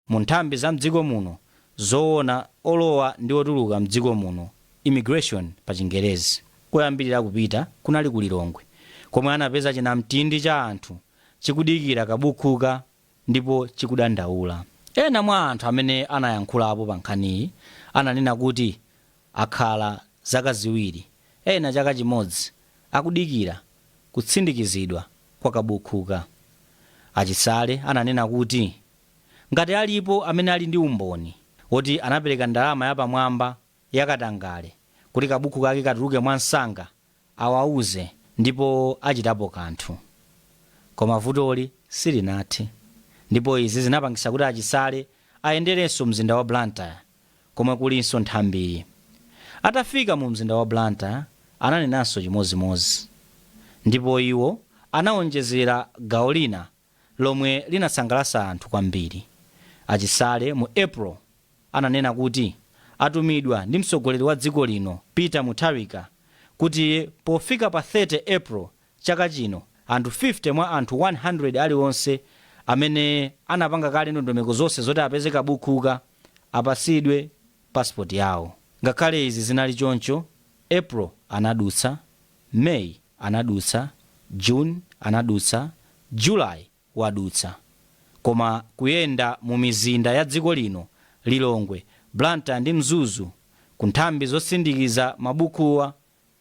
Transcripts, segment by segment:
Mu nthambi za mdziko muno zoona olowa ndi otuluka mdziko muno, immigration pa Chingerezi. Koyambirira kupita kunali ku Lilongwe, komwe anapeza chinamtindi cha anthu chikudikira kabukhuka ndipo chikudandaula. Ena mwa anthu amene anayankhulapo pa nkhaniyi ananena kuti akhala zaka 2, ena chaka chimodzi akudikira kutsindikizidwa kwa kabukhuka. Achisale ananena kuti ngati alipo amene ali ndi umboni woti anapereka ndalama yapamwamba yakatangale kuti kabukhu kake katuluke mwansanga, awauze ndipo achitapo kanthu. Koma vutoli silinathe ndipo izi zinapangisa kuti Achisale ayenderenso mzinda wa Blantyre, komwe kulinso nthambiyi. Atafika mu mzinda wa Blantyre ananenanso chimozimozi ndipo iwo anaonjezera gawo lina lomwe linasangalasa anthu kwambiri. Achisale mu April ananena kuti atumidwa ndi mtsogoleri wa dziko lino Peter Mutharika kuti pofika pa 30 April chaka chino, anthu 50 mwa anthu 100 aliwonse amene anapanga kale ndondomeko zonse zoti apeze kabukhuka apasidwe passport yawo. Ngakhale izi zinali choncho, April anadutsa, May anadutsa, June anadutsa, July wadutsa, koma kuyenda mu mizinda ya dziko lino, Lilongwe, Blantyre ndi Mzuzu, ku nthambi zosindikiza mabukhuwa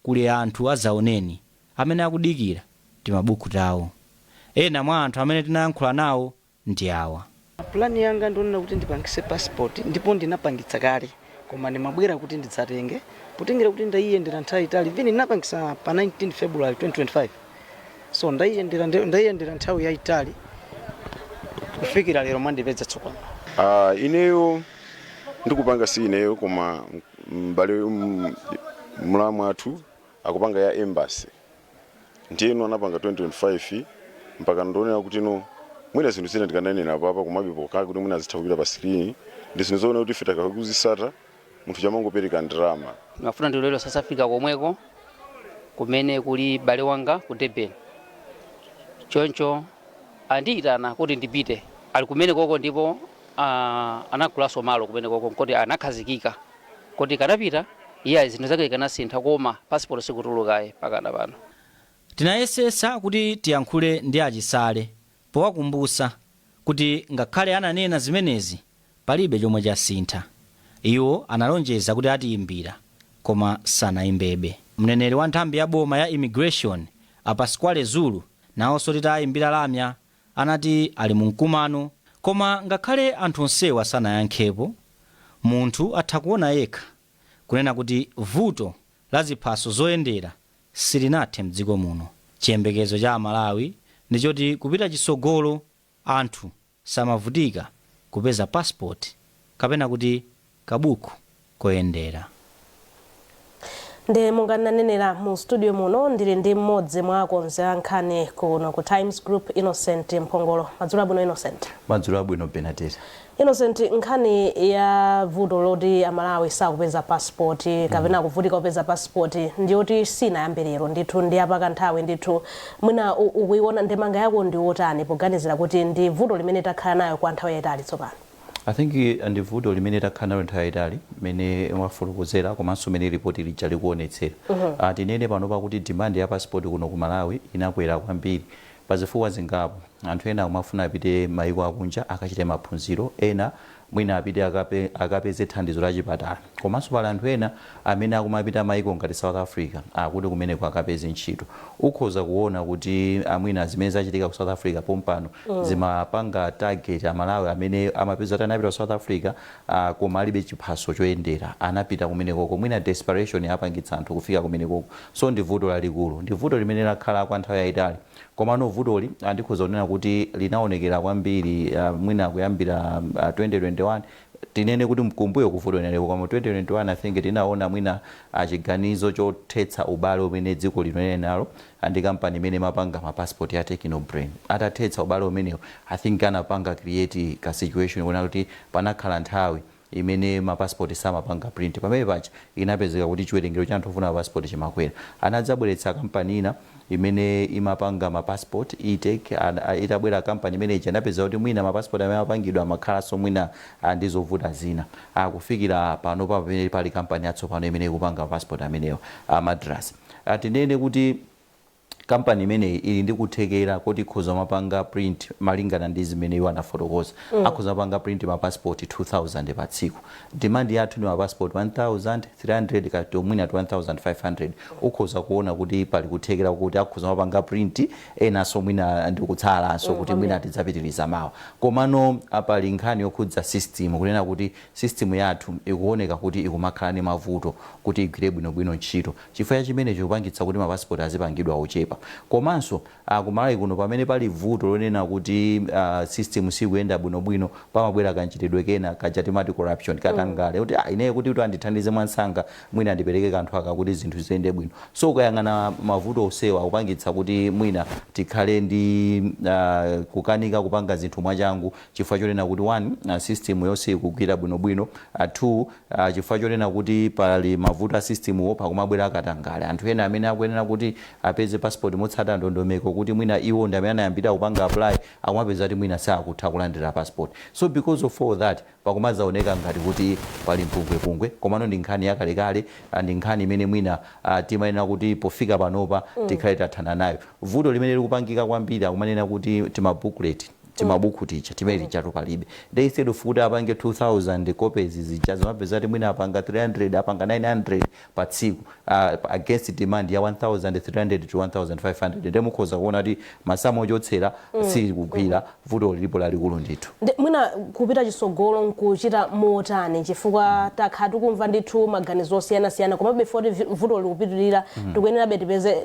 kuli anthu azaoneni amene akudikira timabukhu tawo. Ena mwa anthu amene tinayankhula nawo ndi awa. Pulani yanga ndionena kuti ndipangise passport, ndipo ndinapangitsa kale, koma ndimabwera kuti ndidzatenge, potengera kuti ndayiyendera nthawi itali. Vini ndinapangisa pa 19 February 2025, so ndayiyendera nthawi yayitali kufikira lero mwandipeza tsopano. Ineyo ndikupanga, si ineyo koma m'bale, mlamu athu akupanga ya embassy. Ndiyeno anapanga 2025 mpaka ndionera kuti no, mwina zinthu zina ndikananena papa, komabe pokhala kuti mwina zitha kupita pa screen, ndi zinthu zoona kuti ife takakuzisata munthu chamangopereka ndalama. Ndimafuna ndilowere South Africa, komweko kumene kuli bale wanga ku Durban. Choncho andiyitana kuti ndipite, ali kumene koko, ndipo anagulanso malo kumene koko, nkoti anakhazikika kuti kanapita iye zinthu zake ikanasintha, koma passport sikutulukayi pakana pano. Tinayesesa kuti tiyankhule ndi Achisale powakumbusa kuti ngakhale ananena zimenezi, palibe chomwe chasintha. Iwo analonjeza kuti atiyimbira, koma sanayimbebe. Mneneri wa nthambi ya boma ya immigration, a Pasquale Zulu, nawonso titayimbira lamya anati ali mu mkumano. Koma ngakhale anthu onsewa sanayankhepo, munthu atha kuona yekha kunena kuti vuto la ziphaso zoyendera silinathe mdziko muno. Chiyembekezo cha Amalawi ndichoti kupita chisogolo anthu samavutika kupeza passport kapena kuti kabuku koyendera. Ndi monga ndinanenera, mu studio muno ndili ndi mmodzi mwa akonzi a nkhani kuno ku Times Group, Innocent Mphongolo. Madzulo abwino, Innocent. Madzulo abwino, Benadeta. Innocent, nkhani ya vuto loti Amalawi sakupeza passport kapena kuvutika kupeza passport ndiyoti sinayambe lero ndithu, ndi apakanthawi ndithu. Mwina ukuiona, ndemanga yako ndi wotani poganizira kuti ndi vuto limene takhala nayo kwa nthawi yayitali tsopano? I think ndi vuto limene takhala nalo nthawi yayitali, mmene wafotokozera komanso mmene ripoti lija likuonetsera. Tinene pano pakuti demand ya passport kuno ku Malawi inakwera kwambiri pazifukwa zingapo. Anthu ena akumafuna apite maiko akunja akachite maphunziro, ena mwina apite akapeze thandizo la chipatala, komanso pali anthu ena amene akumapita maiko ngati South Africa akuti kumeneko akapeze ntchito. Ukhoza kuona kuti amwina zimene zachitika ku South Africa pompano zimapanga target Amalawi amene amapeza kuti anapita ku South Africa koma alibe chiphaso choyendera, anapita kumenekoko. Mwina desperation yapangitsa anthu kufika kumenekoko. So ndi vuto lalikulu, ndi vuto limene lakhala kwa nthawi yayitali. Komano vutoli andikhoza kunena kuti linaonekera kwambiri mwina kuyambira 2021. Tinene kuti mkumbuyo kuvuto linalipo, koma 2021 I think tinaona mwina chiganizo chothetsa ubale umene dziko lino linali nalo ndi kampani imene imapanga ma passport ya Techno Brain. Atathetsa ubale umenewo, I think anapanga create ka situation kuona kuti panakhala nthawi. Imene ma passport samapanga print, pamene paja inapezeka kuti chiwerengero cha anthu ofuna ma passport chimakwera. Anadzabweretsa kampani ina imene imapanga ma passport, Etech. Itabwera kampani imene ija, inapeza kuti mwina ma passport amene amapangidwa amakhalanso mwina ndi zovuta zina, kufikira pano pamene pali kampani yatsopano imene ikupanga ma passport amenewa, Madras. Tinene kuti kampani imeneyi ili ndi kuthekera kuti ikhoza mapanga print, malingana ndi zimene iwo anafotokoza, akhoza mapanga print ma passport 2000 pa tsiku. Demand yathu ndi ma passport 1300 kati mwina 1500. Ukhoza kuona kuti pali kuthekera kuti akhoza mapanga print enanso mwina ndikutsalanso kuti mwina tidzapitiriza mawa. Komano pali nkhani yokhudza system, kunena kuti system yathu ikuoneka kuti ikumakhala ndi mavuto kuti igwire bwinobwino ntchito. Chifukwa chimenecho kupangitsa kuti mapasipoti azipangidwa ochepa. Komanso kumalawi kuno, pamene pali vuto lonena kuti system sikuyenda bwinobwino, pamabwera kanchitidwe kena kaja timati corruption, katangale, kuti ineyo kuti andithandize mwansanga, mwina ndipereke kanthu aka kuti zinthu ziyende bwino. So ukayang'ana mavuto osewa akupangitsa kuti mwina tikhale ndi kukanika kupanga zinthu mwachangu, chifukwa chonena kuti one, system yonse ikugwira bwinobwino, two, chifukwa chonena kuti pali mavuto a system wo, pakumabwera katangale. Anthu ena amene akuyenera kuti apeze passport motsata ndondomeko, kuti mwina iwo ndi amene anayambira kupanga apply, akumapeza kuti mwina sakutha kulandira passport. So because of all that, pakumazaoneka ngati kuti pali mpungwepungwe. Komano ndi nkhani yakalekale, ndi nkhani imene mwina timayenera kuti pofika panopa tikhale tathana nayo. Vuto limene likupangika kwambiri, akumanena kuti tima booklet, timabuku tija timene tijatu palibe. They, instead of kuti apange 2000 copies zija, zimapeza kuti mwina apanga 300, apanga 900 pa tsiku, against demand ya 1300 to 1500. Ndiye mukhoza kuona kuti masamu ochotsera silikugwira. Vuto lilipo lalikulu ndithu. Mwina kupita chitsogolo nkuchita motani? Chifukwa takhala tikumva ndithu maganizo osiyanasiyana, komabe before vuto likupitirira, tikuyenerabe tipeze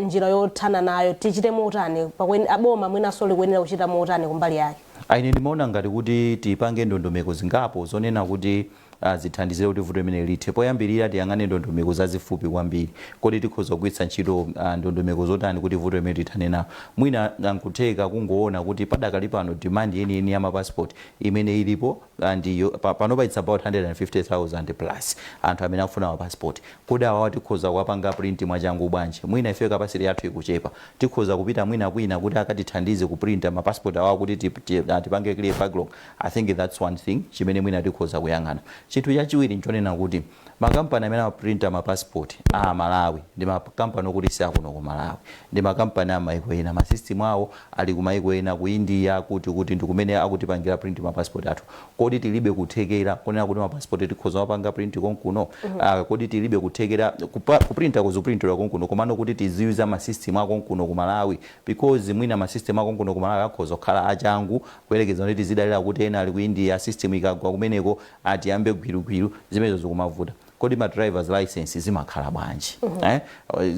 njira yothana nayo. Tichite motani? Aboma mwinanso likuyenera kuchita motani kumbali yake? Ine ndimaona ngati kuti tipange ndondomeko zingapo zonena kuti zithandizire kuti vuto limene lithe. Poyambirira, tiyang'ane ndondomeko zazifupi kwambiri. Kodi tikhoza kugwiritsa ntchito ndondomeko zotani kuti vuto limene tithane nalo? Mwina nkutheka kungoona kuti padakali pano demand yeniyeni ya mapassport imene ilipo ndiyo panopa it's about 150,000 plus anthu amene akufuna mapassport. Kodi awawa tikhoza kuwapanga print mwachangu bwanji? Mwina ife capacity yathu ikuchepa, tikhoza kupita mwina kwina kuti akatithandize kuprinta mapassport awawa kuti tipange clear backlog. I think that's one thing chimene mwina tikhoza kuyang'ana. Chinthu chachiwiri nchonena kuti makampani amene amaprinta mapassport a Malawi ndi makampani okuti si akuno ku Malawi, ndi makampani a maiko ena. Ma system awo ali ku maiko ena, ku India, kuti ndi kumene akutipangira print mapassport athu. Kodi tilibe kuthekera kunena kuti mapassport tikhoza mapanga print konkuno? Kodi tilibe kuthekera kuprinta, kuziprintira konkuno, komano kuti tiziuza ma system akonkuno ku Malawi? Because mwina ma system akonkuno ku Malawi akhoza kukhala achangu kuyerekeza kuti tizidalira kuti ena ali ku India, system ikagwa kumeneko atiyambe gwirugwiru, zimenezo zikumavuta. Kodi ma drivers license zimakhala bwanji? Eh,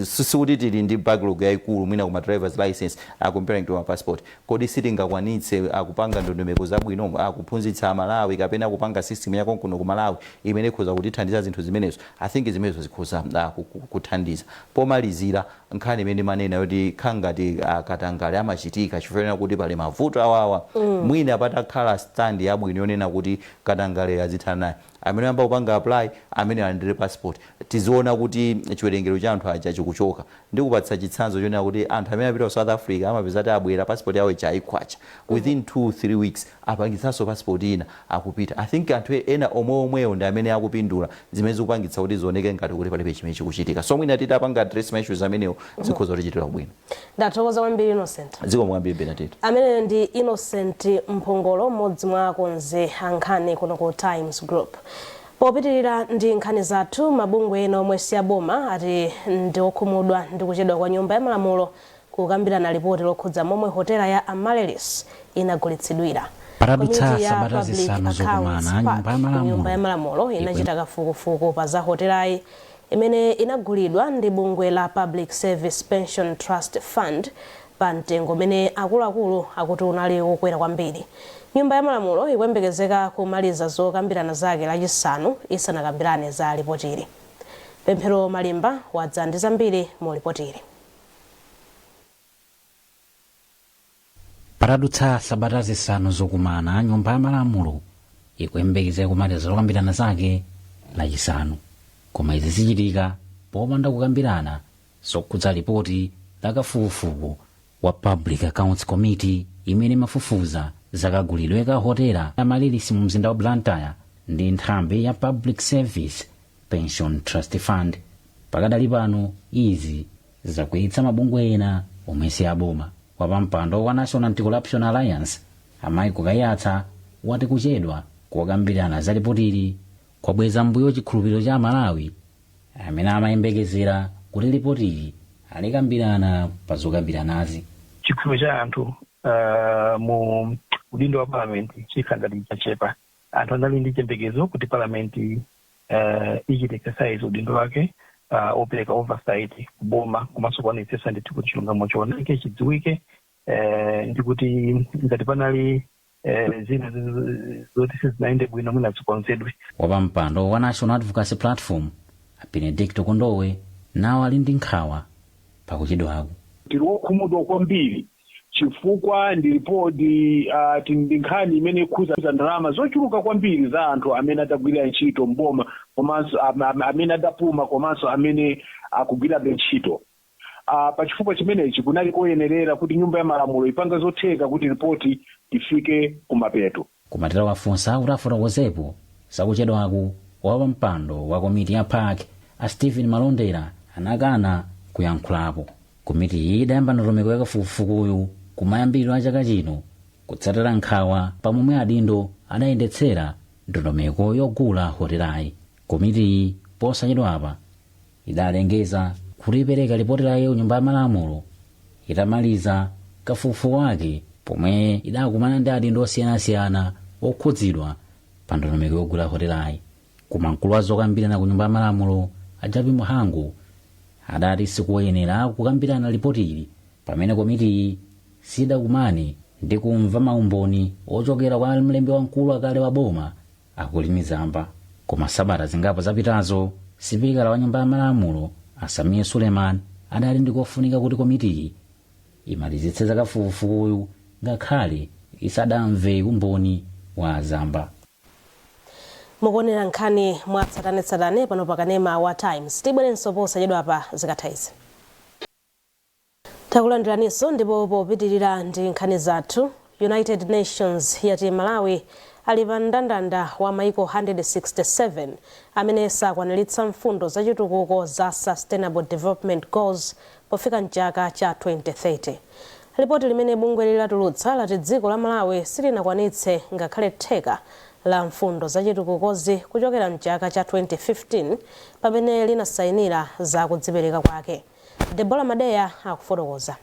sikuti tili ndi backlog yayikulu mwina kuma drivers license, comparing to ma passport. Kodi sitingakwanitse kupanga ndondomeko zabwino, kuphunzitsa Amalawi kapena kupanga system yakonkuno ku Malawi imene ikhoza kutithandiza zinthu zimenezo? I think zimenezo zikhoza kuthandiza. Pomalizira, nkhani imene manena yoti khangati katangale amachitika chifukwa kuti pali mavuto awawa, mwina patakhala stand yabwino yonena kuti katangale azithana naye, amene amba kupanga apply, amene alandire passport, tiziona kuti chiwerengero cha anthu aja chikuchoka. Ndikupatsa chitsanzo chonena kuti anthu amene apita ku South Africa amapeza kuti abwera, passport yawo ija ayikhwacha, within 2 3 weeks apangitsanso passport ina, akupita. I think anthu ena omwe omwewo ndi amene akupindula, zimene zikupangitsa kuti zioneke ngati kuti palibe chimene chikuchitika. So mwina titapanga address ma issues amenewo, zikhoza kutichitira bwino. Ndathokoza kwambiri, Innocent. Zikomo kwambiri, Benadette. Amene ndi Innocent Mphongolo, mmodzi mwa akonzi a nkhani kuno ku Times Group. Popitirira ndi nkhani zathu, mabungwe ena omwe si aboma ati ndi okhumudwa ndi kuchedwa kwa Nyumba ya Malamulo kukambirana lipoti lokhudza momwe hotela ya Amaryllis inagulitsidwira. Patadutsa Komiti ya sabata Public 5 zokumana, Accounts Nyumba ya PAC ku Nyumba ya Malamulo Malamulo inachita kafukufuku pa za hotelayi imene inagulidwa ndi bungwe la Public Service Pension Trust Fund pa mtengo umene akuluakulu akuti unali wokwera kwambiri. Nyumba ya Malamulo ikuyembekezeka kumaliza zokambirana zake Lachisanu isanakambirane za lipotili. Pemphero Malimba wadza ndi zambiri mu lipotili. Patadutsa sabata 5 zokumana, Nyumba ya Malamulo Ikuyembekezeka kumaliza zokambirana zake Lachisanu, koma izi zichitika popanda kukambirana zokhudza lipoti la kafukufuku wa Public Accounts Committee imene imafufuza zakagulidwe ka hotela Amaryllis mu mzinda wa Blantyre ndi nthambi ya Public Service Pension Trust Fund. Pakadali pano izi zakwiyitsa mabungwe ena omwe si aboma. Wapampando wa National Anti-Corruption Alliance, a Michael Kaiyatsa, wati kuchedwa kokambirana za lipotili kwabweza mbuyo chikhulupiriro cha Amalawi amene amayembekezera kuti lipotili alikambirana pa zokambiranazi. Chikhulupiriro cha anthu mu udindo wa palamenti chikhala ngati chachepa. Anthu anali ndi chiyembekezo kuti palamenti ichite exercise udindo wake opereka oversight kuboma komanso kuonetsetsa ndithu kuti chilungamo chioneke, chidziwike, ndi kuti ngati panali zina zoti sizinayende bwino, mwina zikonzedwe. Wapampando wa National Advocacy Platform, Benedicto Kondowe, nawo ali ndi nkhawa pakuchedwaku. Tili wokhumudwa kwambiri chifukwa ndi ripoti ndi nkhani imene ikhuza ndalama zochuluka kwambiri za anthu amene adagwira ntchito mboma komanso amene adapuma komanso amene akugwirabe ntchito. Pachifukwa chimenechi kunali koyenerera kuti Nyumba ya Malamulo ipange zotheka kuti ripoti ifike kumapeto. Kumatera wafunsa kuti afotokozepo zakuchedwaku, wapampando wa komiti ya PAC, a Stephen Malondera, anakana kuyankhulapo. Komiti iyi idayamba ndondomeko ya kafukufukuyu kumayambiriro a chaka chino kutsatira nkhawa pamomwe adindo adayendetsera ndondomeko yogula hotelayi. Komiti iyi posachedwapa idalengeza kuti ipereka ripoti lake ku Nyumba ya Malamulo itamaliza kafukufuku wake, pomwe idakumana ndi adindo osiyanasiyana okhudzidwa pa ndondomeko yogula hotelayi. Koma mkulu wa zokambirana ku Nyumba ya Malamulo, a Jappie Mhango, adati sikuyenera kukambirana ripotili pamene komitiyi sidakumane ndi kumva maumboni ochokera kwa mlembi wamkulu akale wa boma, a Colleen Zamba. Koma sabata zingapo zapitazo, sipikala wa Nyumba ya Malamulo, a Sameer Suleman, adali ndikofunika kuti komitiyi imalizitse zakafukufukuyu ngakhale isadamve umboni wa Zamba. Mukuonera nkhani mwatsatanetsatane pano pakanema wa Times. Tibwerenso posachedwapa zikatha izi. Takulandiraninso, ndipo popitirira ndi nkhani zathu, United Nations yati Malawi ali pa mndandanda wa maiko 167 amene sakwaniritsa mfundo zachitukuko za Sustainable Development Goals pofika mchaka cha 2030. Ripoti limene bungwe lilatulutsa lati dziko la Malawi silinakwanitse ngakhale theka la mfundo zachitukukozi kuchokera mchaka cha 2015 pamene linasayinira za kudzipereka kwake. Debora Madeya akufotokoza.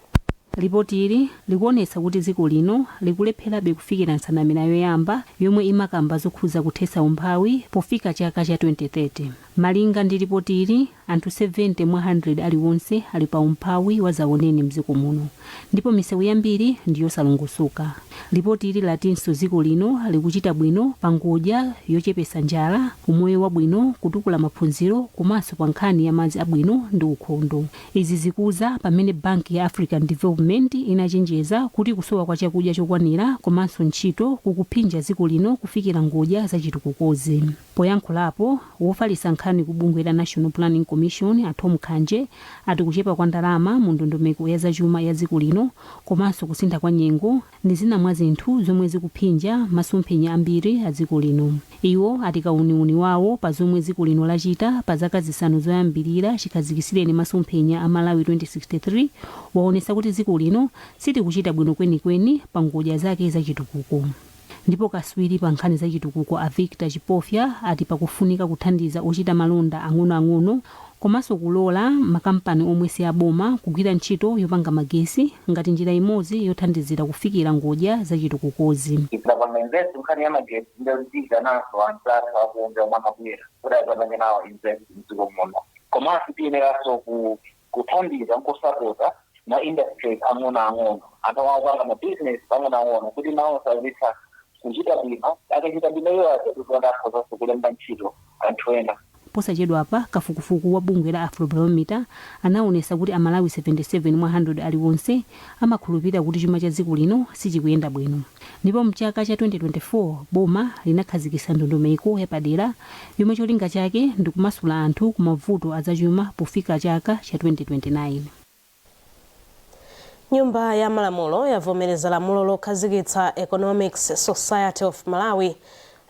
Ripoti ili likuonetsa kuti dziko lino likulepherabe kufikira nsanamira yoyamba yomwe imakamba zokhuza kuthetsa umphawi pofika chaka cha 2030. Malinga ndi ripoti ili, anthu 70 mwa 100 aliwonse ali pa umphawi wa zaoneni mdziko muno, ndipo misewu yambiri ndi yosalongosoka. Ripoti ili latinso dziko lino likuchita bwino pa ngodya yochepesa njala, umoyo wabwino, kutukula maphunziro komanso pa nkhani ya madzi abwino ndi ukhondo. Izi zikuza pamene Banki ya African Development inachenjeza kuti kusowa kwa chakudya chokwanira komanso ntchito kukuphinja dziko lino kufikira ngodya zachitukukozi. Poyankhulapo, wofalitsa nkhani ku bungwe la National Planning Commission, a Tom Khanje, ati kuchepa kwa ndalama mu ndondomeko ya zachuma ya dziko lino komanso kusintha kwa nyengo ndi zina mwa zinthu zomwe zikuphinja masomphenya ambiri a dziko lino. Iwo ati kauniuni wawo pa zomwe dziko lino lachita pa zaka 5 zoyambirira chikhazikitsireni masomphenya a Malawi 2063 waonetsa kuti dziko lino silikuchita bwino kwenikweni pa ngodya zake zachitukuko. Ndipo kaswiri pa nkhani zachitukuko, a Victor Chipofya, ati pakufunika kuthandiza ochita malonda ang'onoang'ono komanso kulola makampani omwe si aboma kugwira ntchito yopanga magesi ngati njira imodzi yothandizira kufikira ngodya zachitukukozi. Tikapanga invest nkhani ya magesi, ndazitiitananso anthu athu akunja omwe amabwera kuti adzapange nawo invest mdziko muno. Komanso tiyeneranso kuthandiza nkusapota ma industries ang'onoang'ono, anthu amapanga ma business ang'onoang'ono, kuti nawo azitha kuchita bwino. Akachita bwino iwo aja, tikuona akhozanso kulemba ntchito anthu ena. Posachedwapa kafukufuku wa bungwe la Afrobarometer anaonesa kuti Amalawi 77 mwa 100 aliwonse amakhulupirira kuti chuma cha dziko lino sichikuyenda bwino. Ndipo mchaka cha 2024 boma linakhazikitsa ndondomeko yapadera yomwe cholinga chake ndikumasula anthu ku mavuto azachuma pofika chaka cha 2029. Nyumba ya Malamulo yavomereza lamulo lokhazikitsa Economics Society of Malawi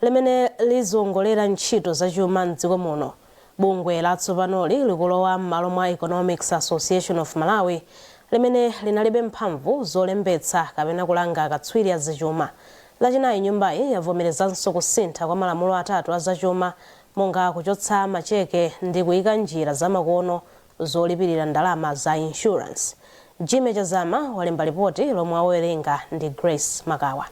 limene liziwongolera ntchito zachuma mdziko muno. Bungwe latsopanoli likulowa m'malo mwa Economics Association of Malawi limene linalibe mphamvu zolembetsa kapena kulanga akatswiri azachuma. Lachinayi nyumbayi yavomerezanso kusintha kwa malamulo atatu azachuma, monga kuchotsa macheke ndi kuyika njira zamakono zolipirira ndalama za insurance. Jime Chazama walemba ripoti lomwe awerenga ndi Grace Makawa.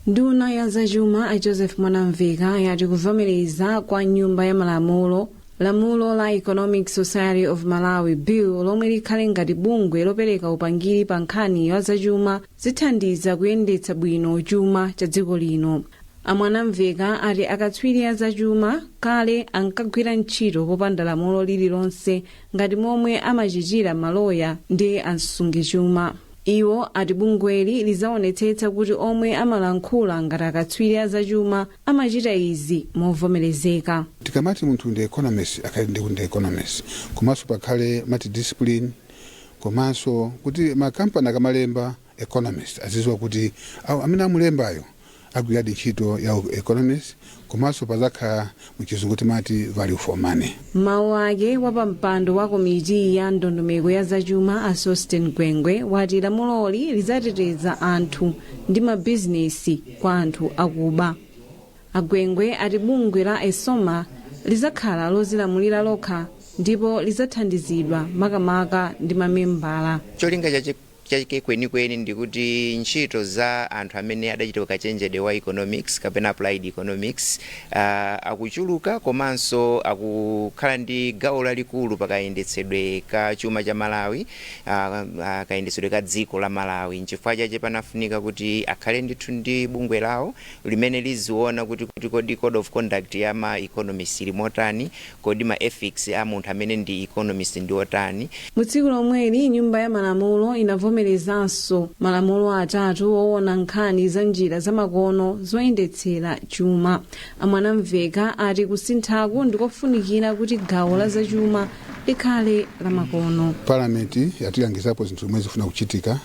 Nduna ya zachuma a Joseph Mwanamveka yati kuvomereza kwa Nyumba ya Malamulo lamulo la Economic Society of Malawi Bill, lomwe likhale ngati bungwe lopereka upangiri pa nkhani ya zachuma, zithandiza kuyendetsa bwino chuma cha dziko lino. Amwanamveka ati akatswiri a zachuma kale ankagwira ntchito popanda lamulo lililonse, ngati momwe amachitira maloya ndi amsungichuma. Iwo ati bungweli lizaonetsetsa kuti omwe amalankhula ngati akatswiri a zachuma amachita izi movomerezeka. Tikamati munthu ndi economist, akhale ndi ndi economist, komanso pakhale mati discipline, komanso kuti makampani akamalemba economist aziziwa kuti awo amene amulembayo agwiradi ntchito ya economist, komanso pazakhala muchizungu timati value for money. Mawu ake, wapampando wa komiti ya ndondomeko ya zachuma a Sosten Gwengwe wati lamuloli lidzateteza anthu ndi mabizinesi kwa anthu akuba. Agwengwe ati bungwe la ESOMA lizakhala lozilamulira lokha ndipo lidzathandizidwa makamaka ndi mamembala. Cholinga chake kwenikweni ndikuti ntchito za anthu amene adachita ukachenjede wa economics kapena applied economics akuchuluka, komanso akukhala ndi gawo lalikulu pakayendetsedwe ka chuma cha Malawi, kayendetsedwe ka dziko la Malawi. Nchifukwa chache panafunika kuti akhale ndithu ndi bungwe lawo limene liziona kuti kodi code of conduct ya ma economist ili motani, kodi ma ethics a munthu amene ndi economist ndi otani. Mu tsiku lomweli Nyumba ya Malamulo inavomerezanso malamulo atatu owona nkhani za njira zamakono zoyendetsera chuma. Amwanamveka ati kusinthaku ndikofunikira kuti gawo la zachuma likhale lamakono. Palamenti yatilangizapo zinthu zomwe zifuna kuchitika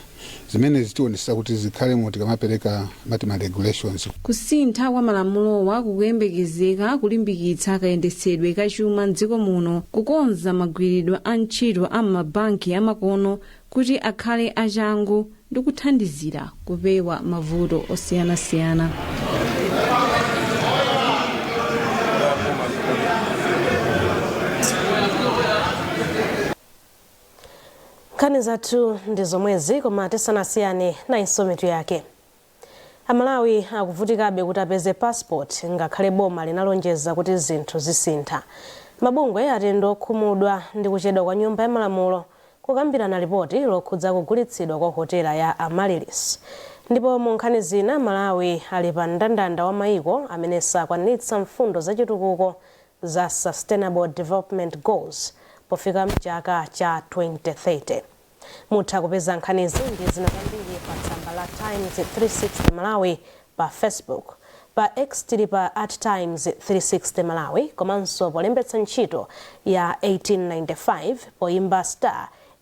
zimene zitionetsa kuti zikhalemo tikamapereka mati ma regulations. Kusintha kwa malamulowa kukuyembekezeka kulimbikitsa kayendetsedwe ka chuma mdziko muno, kukonza magwiridwe a ntchito a mabanki amakono kuti akhale achangu ndi kuthandizira kupewa mavuto osiyanasiyana. Nkhani zathu ndi zomwezi, koma tisanasiyane nayinso mitu yake. Amalawi akuvutikabe kuti apeze passport ngakhale boma linalonjeza kuti zinthu zisintha. Mabungwe ati ndi okhumudwa ndi kuchedwa kwa Nyumba ya Malamulo kukambirana ripoti lokhudza kugulitsidwa kwa hotela ya Amaryllis. Ndipo mu nkhani zina, Malawi ali pa mndandanda wa mayiko amene sakwaniritsa mfundo zachitukuko za Sustainable Development Goals pofika mchaka cha 2030. Mutha kupeza nkhanizi ndi zina zambiri pa tsamba la Times 360 Malawi pa Facebook. Pa X tili pa @Times360 Malawi, komanso polembetsa ntchito ya 1895 poimba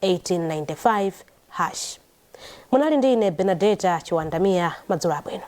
*1895#. Munali ndi ine Benadeta Chiwandamiya. Madzulo abwino.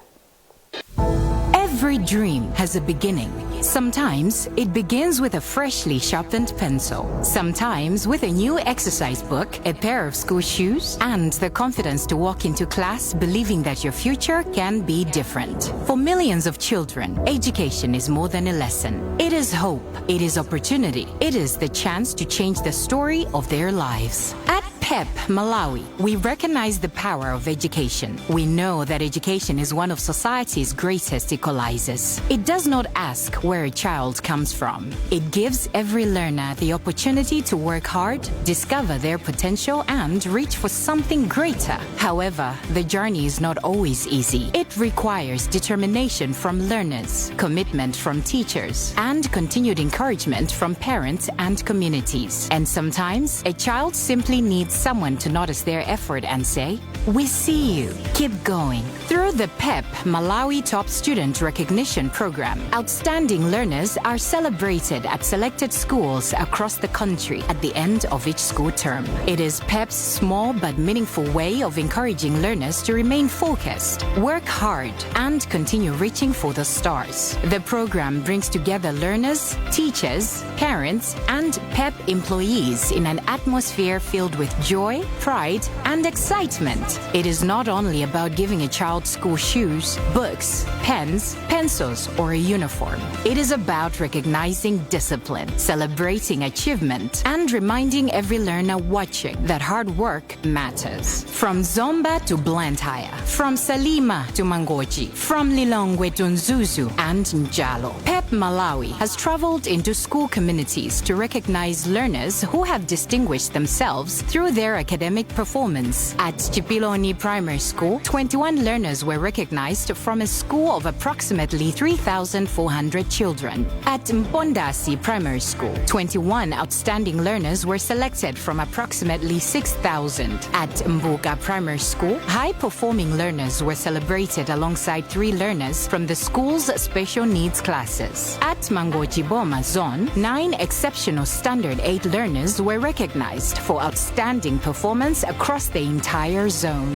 Every dream has a beginning. Sometimes it begins with a freshly sharpened pencil. Sometimes with a new exercise book, a pair of school shoes, and the confidence to walk into class believing that your future can be different. For millions of children, education is more than a lesson. It is hope. It is opportunity. It is the chance to change the story of their lives. At PEP Malawi, we recognize the power of education. We know that education is one of society's greatest equalizers. It does not ask where a child comes from. It gives every learner the opportunity to work hard, discover their potential, and reach for something greater. However, the journey is not always easy. It requires determination from learners, commitment from teachers, and continued encouragement from parents and communities. And sometimes, a child simply needs someone to notice their effort and say, "We see you. Keep going." Through the PEP Malawi Top Student Recognition Program, outstanding learners are celebrated at selected schools across the country at the end of each school term. It is PEP's small but meaningful way of encouraging learners to remain focused, work hard, and continue reaching for the stars. The program brings together learners, teachers, parents, and PEP employees in an atmosphere filled with joy, pride, and excitement. It is not only about giving a child school shoes, books, pens, pencils, or a uniform. It is about recognizing discipline, celebrating achievement, and reminding every learner watching that hard work matters. From Zomba to Blantyre, from Salima to Mangochi, from Lilongwe to Mzuzu and Njalo, PEP Malawi has traveled into school communities to recognize learners who have distinguished themselves through their academic performance. At Chipiloni Primary School, 21 learners were recognized from a school of approximately 3,400 children. At Mpondasi Primary School, 21 outstanding learners were selected from approximately 6,000. At Mbuga Primary School, high performing learners were celebrated alongside three learners from the school's special needs classes. At Mangochi Boma Zone, nine exceptional Standard 8 learners were recognized for outstanding performance across the entire zone.